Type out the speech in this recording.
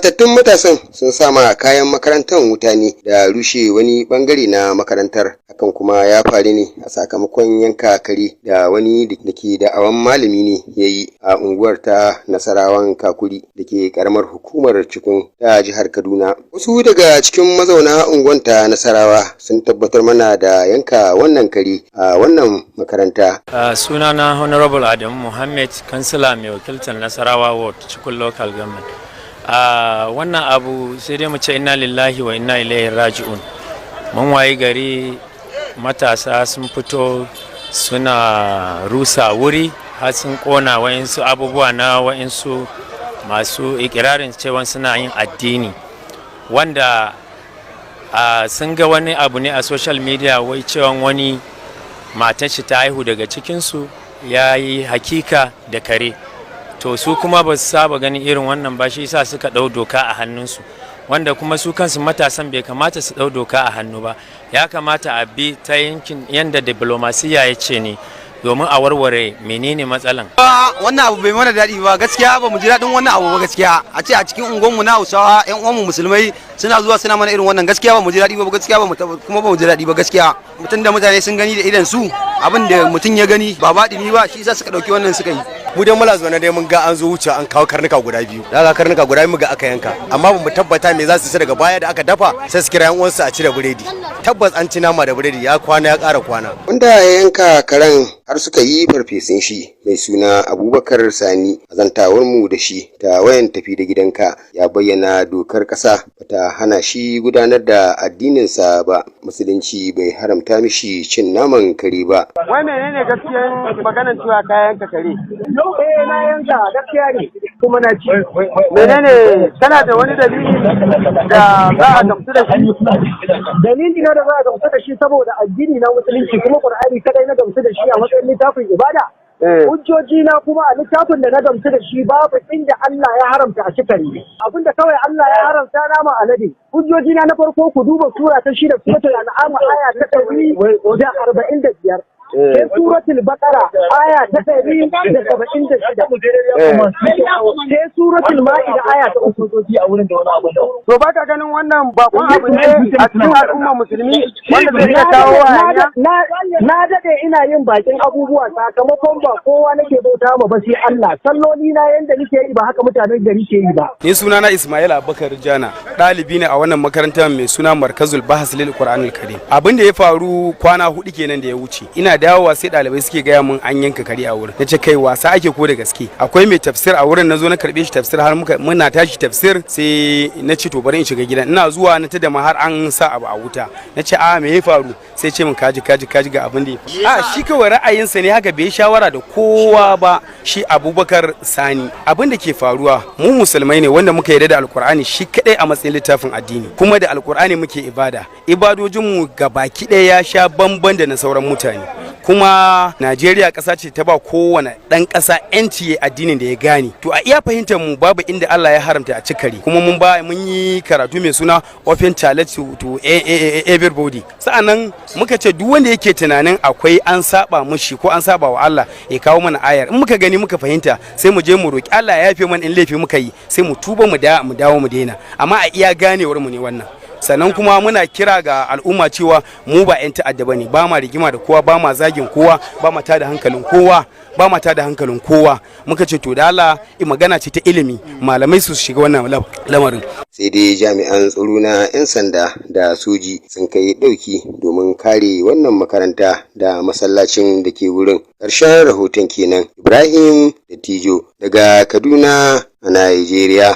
Fusatattun matasan sun sama kayan makarantar wuta ne da rushe wani bangare na makarantar. Hakan kuma ya faru ne a sakamakon yanka kare da wani da ke da'awan malami ne ya yi a unguwar ta Nasarawan Kakuri da ke karamar hukumar Chikun ta jihar Kaduna. Wasu daga cikin mazauna unguwar ta Nasarawa sun tabbatar mana da yanka wannan kare a wannan makaranta. Sunana Honorable Adamu Muhammad, kansila mai wakiltar Nasarawa Ward, cikin local government. Wannan abu sai dai mu ce inna lillahi wa inna ilaihi raji'un. Mun wayi gari matasa sun fito suna rusa wuri, har sun kona wa'insu abubuwa na wa'insu masu ikirarin cewa suna yin addini, wanda sun ga wani abu ne a social media, wai cewa wani matan shi ta haihu daga cikinsu ya yi hakika da kare. To, su kuma ba su saba ganin irin wannan ba, shi yasa suka ɗau doka a hannunsu, wanda kuma su kansu matasan bai kamata su ɗau doka a hannu ba. Ya kamata a bi ta yankin yadda diplomasiya ya ce ne domin a warware menene matsalan. Wannan abu bai mana daɗi ba gaskiya. Ba mu ji daɗin wannan abu ba gaskiya. A ce a cikin unguwanmu na Hausawa, yan uwanmu Musulmai, suna zuwa suna mana irin wannan, gaskiya ba mu ji daɗi ba gaskiya, ba mu kuma ba mu ji daɗi ba gaskiya. Mutum da mutane sun gani da idan su, abin da mutum ya gani ba baɗini ba, shi yasa suka ɗauki wannan suka yi. Mu dai muna zaune dai, mun ga an zo wuce, an kawo karnuka guda biyu. Da ga karnuka guda biyu ga aka yanka, amma ba mu tabbata me za su ci. Daga baya da aka dafa, sai su kira yan uwansu a ci da biredi. Tabbas an ci nama da biredi, ya kwana ya ƙara kwana. Wanda ya yanka karen har suka yi farfesun shi, mai suna Abubakar Sani, a zantawar mu da shi ta wayan tafi da gidanka, ya bayyana dokar ƙasa bata hana shi gudanar da addininsa ba. Musulunci bai haramta mishi cin naman kare ba. Wai menene gaskiyan maganar cewa ka yanka kare? Eh, na yanka, gaskiya ne, kuma na ci. Menene, kana da wani dalili da za a gamsu da shi? Dalili na da za a gamsu da shi, saboda addini na Musulunci, kuma Qur'ani kadai na gamsu da shi a matsayin littafin ibada. Hujjoji na kuma, a littafin da na gamsu da shi babu inda Allah ya haramta a ci kare. Abinda kawai Allah ya haramta, nama alade. Hujjoji na na farko, ku duba sura ta 6, Suratul An'am, aya ta 145. Sai Suratul Baqara, aya ta 176. Sai Suratul Ma'ida, aya ta 3. To, baka ganin wannan bakon abu ne a cikin al'ummar Musulmi wanda zai iya kawo hayaniya? Na daɗe ina yin bakin abubuwa, sakamakon ba kowa nake bauta ma ba sai Allah. Salloli na yanda nake yi, ba haka mutanen gari ke yi ba. Ni sunana Ismail Abubakar Jana, ɗalibi ne a wannan makarantar mai suna Markazul Bahas lil Qur'anil Karim. Abin da ya faru kwana 4 kenan da ya wuce. Ina dawowa sai ɗalibai suke gaya mun an yanka kare a wurin. Nace, "Kai, wasa ake ko da gaske?" Akwai mai tafsir a wurin, nazo na karbe shi tafsir, har muka muna tashi tafsir sai na ce, "To, bari in shiga gidan." Ina zuwa na tada ma har an sa abu a wuta. Na ce, "A me ya faru?" Sai ce min, "Kaji, kaji, kaji, ga abin da ya faru." A shi kawai ra'ayinsa ne haka, bai shawara da kowa ba, shi Abubakar Sani. Abin da ke faruwa, mu Musulmai ne wanda muka yarda da Alkur'ani shi kadai a matsayin littafin addini, kuma da Alkur'ani muke ibada. Ibadojinmu baki ɗaya ya sha bamban da na sauran mutane. Kuma Najeriya ƙasa ce ta ba kowane ɗan ƙasa 'yanci ya addinin da ya gane. To, a iya fahimtar mu, babu inda Allah ya haramta a ci kare. Kuma mun ba mun yi karatu mai suna Open Challenge to Everybody. Sa'annan muka ce duk wanda yake tunanin akwai an saba mushi ko an saba wa Allah, ya kawo mana ayar. In muka gani muka fahimta, sai mu je mu roki Allah ya yafe mana in laifi muka yi, sai mu tuba, mu dawo mu daina. Amma a iya ganewar mu ne wannan. Sannan kuma muna kira ga al'umma cewa mu ba 'yan ta'adda bane, ba ma rigima da kowa, ba ma zagin kowa, ba ma tada hankalin kowa, ba ma tada hankalin kowa. Muka ce to, da Allah, magana ce ta ilimi, malamai su shiga wannan lamarin. Sai dai jami'an tsaro na 'yan sanda da soji sun kai ɗauki domin kare wannan makaranta da masallacin da ke wurin. Ƙarshen rahoton kenan. Ibrahim Dattijo daga Kaduna a Najeriya.